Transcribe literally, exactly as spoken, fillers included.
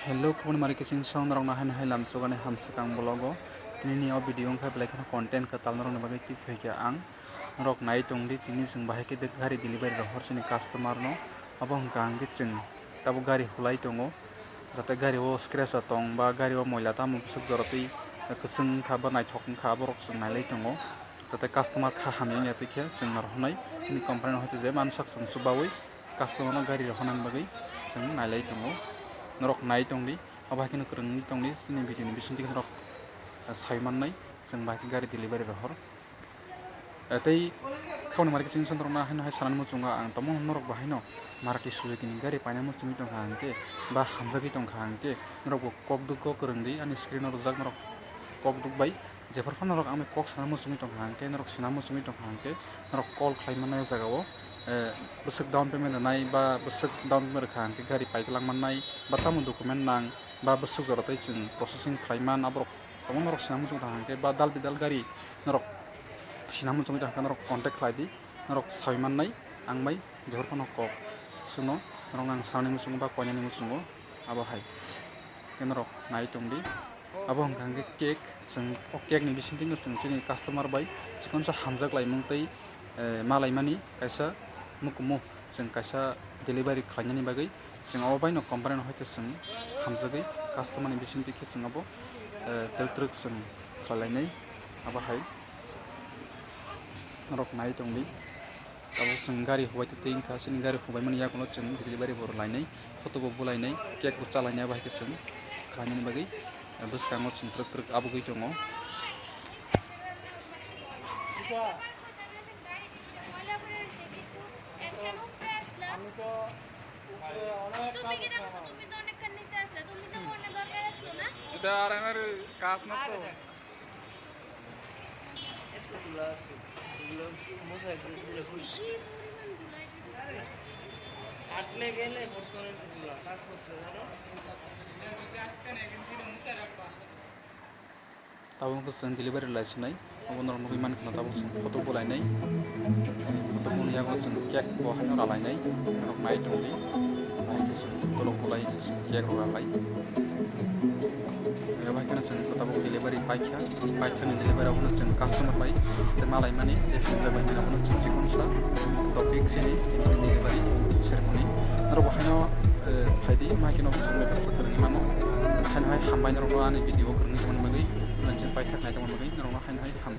Hello, khubun mari kiching song norok no haino hai lamsogani hamswkang vlog o. Tini ni o video wngkha belai kheno content kwtal norok ni bagwi twi phaikha ang. Norok nai tong di, tini chwng bahai khe de-, gari delivery rohor chini customer no. Abo hwnkha hwnkhe chwng tabuk gari hulai tongo, jate gari o scratch o tong ba gari o moila tamo bwswk jora twi kwchwng wngkha ba naithok wngkha, aborok chwng nailai tongo. Jate customer kha hamya wngya twi khe chwng norok hwnwi chini company no hoito je mansak chwng chubaui customer no gari rohornani bagwi chwng nailai tongo. Norok nai tong di, abo hai kheno kwrwngwi tong di, chini video ni bisingtwi norok sai mannai chwng bahai khe gari delivery rohor. Eh, tei khawni mari kiching song norokno haino hai sanani muchungo ang tamo norok bo haino Maruti Suzuki ni gari paina muchungwi tongkha hwnkhe ba hamjagwi tongkha hwnkhe norok bo kok duk kok kwrwng di, ani screen o rijak norok kok duk bai. Jephar phano norok ang bai kok sana muchungwi tongkha hwnkhe, norok sina muchungwi tongkha hwnkhe norok call khlai mannai o jaga o, eh, bwswk down payment rwnai ba bwswk down payment rwkha hwnkhe gari pai twlang mannai ba tamo document nang ba bwswk jora tei chwng processing khlai man aborok. Tamo norok sina muchung tong hwnkhe ba dal bidal gari norok sina muchungwi tong hwnkhe norok contact khlai di, norok saui mannai ang bai jehor phano kok chwngno norok nang sanani muchungo ba koinani muchungo abo hai khe norok nai tong di. Abo hwnkha hwnkhe cake, chwng o cake ni bisingtwi no chwng chini customer bai chikonsa hamjak laimung tei, eh, ma laimani kaisa mukumu chwng kaisa delivery khlainani bagwi. Chwng abo baino company no hoite chwng hamjagwi customer ni bisingtwi khe chwng abo, eh, twrwk twrwk chwng khlai lainai. Abo hai norok nai tong di. Tabuk chwng gari hubai twi twi wngkha, chini gari hubai mani yagulo chwng delivery bo rwlainai, photo bo bulainai, cake bo chalainai, abo hai khe chwng khlainani bagwi, eh, bwskango chwng twrwk twrwk abugwi tongo. তুমি কেন আসছো? তুমি তো অনেকখান নিচে আসলে, তুমি তো মনে দরকার আসলো না। এটা আর আমার কাজ না তো। এত ধুলা আছে, ধুলা মশা একদম ধুলা ফুল। কি পরিমাণ ধুলা এটা? আটলে গেলে বর্তমানে তো ধুলা কাজ করছে, জানো? Tabuk wngkha chwng delivery lai sinai, abo norok nugwi mankha tabuk chwng photo bo lainai, photo boni yago chwng cake bo haino ralainai, norok nai tongdi, bahai khe chwng photo rok bo lai chwng cake rok ralai. Bahai kheno chwng tabuk delivery paikha, paithakni delivery abono chwng customer bai tei malaimani tei hamjakmani abono chwng chikonsa topic chini delivery ceremony. Norok bo haino, eh, phaidi, mahai kheno chwng bai baksa kwrwngwi mano. Haino hai hambai norokno ani video kwrwngwi tongmani bagwi, lanchi paithak nai tongmani bagwi norokno haino hai ham.